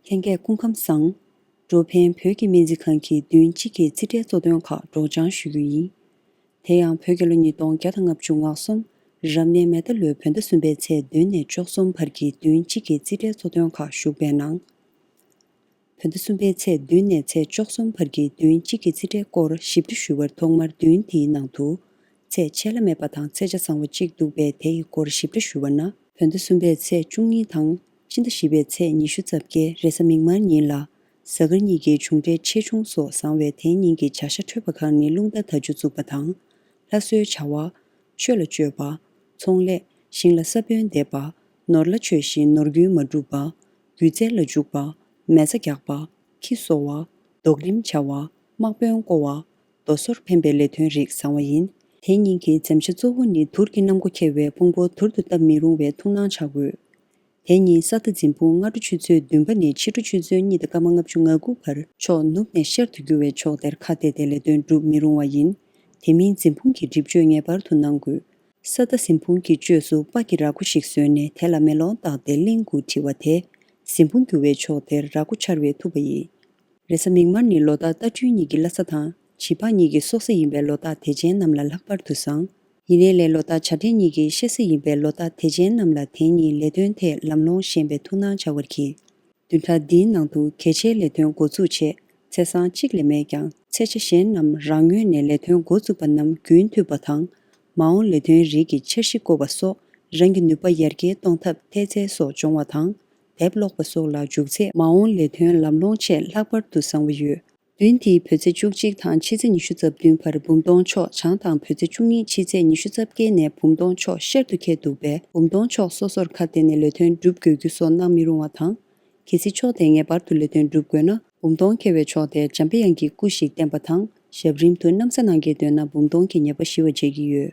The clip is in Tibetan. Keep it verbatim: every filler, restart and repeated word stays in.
ལྷན་རྒྱས་སྐུ་ཁམས་བཟང་། འགྲོ་ཕན་བོད་ཀྱི་སྨན་རྩིས་ཁང་གིས་བདུན་གཅིག་གི་རྩིས་ཁྲའི་གཙོ་དོན་ཁག་སྒྲོག་སྦྱང་ཞུ་རྒྱུ་ཡིན། དེ་ཡང་བོད་རྒྱལ་ལོ་ཉིས་སྟོང་བརྒྱ་དང་ལྔ་བཅུ་ང་གསུམ་རབ་གནས་མེ་རྟ་ལོའི་བོད་ཟླ་གསུམ་པའི་ཚེས་བདུན་ནས་བཅུ་གསུམ་བར་གྱི་བདུན་གཅིག་གི་རྩིས་ཁྲའི་གཙོ་དོན་ཁག་ཞུགས་པའི་ནང་། བོད་ཟླ་གསུམ་པའི་ཚེས་བདུན་ནས་ཚེས་བཅུ་གསུམ་བར་གྱི་བདུན་གཅིག་གི་རྩིས་ཁྲའི་སྐོར་ཞིབ་ཕྲ་ཞུ་བར་ཐོག་མར་བདུན་དེའི་ནང་དུ། ཚེས་ཆད་ལྷ་མེད་པ་དང་ཚེས་ཆ་ཚང་བ་གཅིག་འདུག་པས་དེ་ཡི་སྐོར་ཞིབ་ཕྲ་ཞུ་བ་ན། བོད་ཟླ་གསུམ་པའི་ཚེས་བཅུ་གཉིས་དང་། ཕྱི་ཟླ་བཞི་པའི་ཚེས་ཉི་ཤུ་རྩ་བརྒྱད་རེས་གཟའ་མིག་དམར་ཉིན་ལ། གཟའ་སྐར་གཉིས་ཀྱི་གྱུང་འབྲས་ཆེ་ཆུང་སོགས་བཟང་བས་དེ་ཉིན་གྱི་བྱ་ཤ་འཕྲོད་པ་ཁག་ནི་རླུང་རྟ་དར་ཆུ་བཙུགས་པ་དང་། ལྷ་གསོལ་བྱ་བ། ཆོས་ལ་སྤྱོད་པ། ཚོང་ལས། ཞིང་ལ་ས་བོན་འདེབས་པ། ནོར་ལྷ་མཆོད་བཞིན་ནོར་རྒྱུན་མ་འགྲུབ་པ། རྒྱུ་རྫས་ལ་འཇུག་པ། མེ་བཙའ་རྒྱག་པ། ཁྱི་གསོ་བ། རྡོ་རིམ་བྱ་བ། དམག་དཔོན་བསྐོ་བ། རྡོ་སོལ་འཕེན་པའི་ལས་དོན་རིགས་བཟང་བ་ཡིན། དེ་ཉིན་གྱི་འཛེམ་བྱ་གཙོ་བོ་ནི་དུར་གྱི་གནམ་སྒོ་ཁེལ་བའི་ཕུང་པོ་དུར་དུ་བཏབ་མི་རུང་བས་ཐུགས་སྣང་བྱ་དགོས། དེ་ཉིན་ས་རྟ་འཛིན་ཕུང་སྔ་དྲོ་ཆུ་ཚོད་བདུན་པ་ནས་ཕྱི་དྲོ་ཆུ་ཚོད་གཉིས་དང་སྐར་མ་ལྔ་བཅུ་ང་དགུ་བར་ཕྱོགས་ནུབ་ནས་ཤར་དུ་རྒྱུ་བའི་ཕྱོགས་དེར་ཁ་གཏད་དེ་ལས་དོན་སྒྲུབ་མི་རུང་བ་ཡིན། དེ་མིན་འཛིན་ཕུང་གི་སྒྲིབ་གཅོད་ངེས་པར་དུ་གནང་དགོས། ས་རྟ་འཛིན་ཕུང་གི་བཅོས་སུ་སྤགས་ཀྱི་ར་སྐོར་ཞིག་བཟོས་ནས་དེ་ལ་མེ་ལོང་བཏགས་ཏེ་གླིང་དགུ་བྲི་བ་དེས་འཛིན་ཕུང་རྒྱུ་བའི་ཕྱོགས་དེར་ར་སྐོར་འཕྱར་བའི་ཐུབ་པ་ཡིན། རེས་གཟའ་མིག་དམར་ནི་ལོ་རྟགས་རྟ་སྦྲུལ་གཉིས་ཀྱི་བླ་གཟའ་དང་བྱི་ཕག་གཉིས་ཀྱི་སྲོག་གཟའ་ཡིན་པས་ལོ་རྟགས་དད་ཅན་རྣམས་ལ་ལྷག་པར་དུ་བཟང་། ཡིན་ནའི་ལས་ལོ་རྟགས་བྱ་སྤྲེལ་གཉིས་ཀྱི་གཤེད་གཟའ་ཡིན་པས་ལོ་རྟགས་དད་ཅན་རྣམས་ལ་དེ་ཉིན་ལས་དོན་ཐད་ལམ་ལྷོང་ཞན་པས་ཐུགས་སྣང་བྱ་བར་གྱིས། བདུན་ཕྲག་འདིའི་ནང་དུ་གལ་ཆེའི་ལས་དོན་འགོ་འཛུགས་ཆེད་ཚེས་བཟང་གཅིག་ལས་མེད་ཀྱང་ཚེས་ཆ་གཞན་རྣམས་རང་ངོས་ནས་ལས་དོན་འགོ་བཙུགས་པ་རྣམས་རྒྱུན་མཐུད་པ་དང་། མ་འོངས་ལས་དོན་རིགས་ཀྱི་འཆར་གཞི་བཀོད་པ་སོགས་རང་གི་ནུས་པ་ཡར་རྒྱས་གཏོང་ཐབས་ཐེལ་ཙེ་སོགས་སྦྱོང་བ་དང་། དེབ་ཀློག་པ་སོགས་ལ་འཇུག་ཚེ་མ་འོངས་ལས་དོན་ལམ་ལྷོང་ཆེད་ལྷག་པར་དུ་བཟང་བ་ཡོད། བདུན་དེའི་བོད་ཚེས་བཅུ་གཅིག་དང་ཕྱི་ཚེས་ཉི་ཤུ་རྩ་བདུན་བར་འབུམ་སྟོང་ཕྱོགས་བྱང་དང་བོད་ཚེས་བཅུ་གཉིས་ཕྱི་ཚེས་ཉི་ཤུ་རྩ་བརྒྱད་ནས་འབུམ་སྟོང་ཕྱོགས་ཤར་དུ་ཁེལ་འདུག་པས་འབུམ་སྟོང་ཕྱོགས་སོ་སོར་ཁ་གཏད་ནས་ལས་དོན་སྒྲུབ་དགོས་རྒྱུ་སོགས་གནང་མི་རུང་བ་དང་། གལ་སྲིད་ཕྱོགས་དེས་ངེས་པར་དུ་ལས་དོན་སྒྲུབ་དགོས་ན་འབུམ་སྟོང་ཁེལ་བའི་ཕྱོགས་དེར་འཇམ་པའི་དབྱངས་ཀྱི་སྐུ་ཞིག་བསྟན་པ་དང་ཞབས་རིམ་དུ་ན་བཟའ་གནང་གལ་འདོད་ན་འབུམ་སྟོང་གི་ཉེས་པ་ཞི་བར་བྱེད་ཀྱི་ཡོད།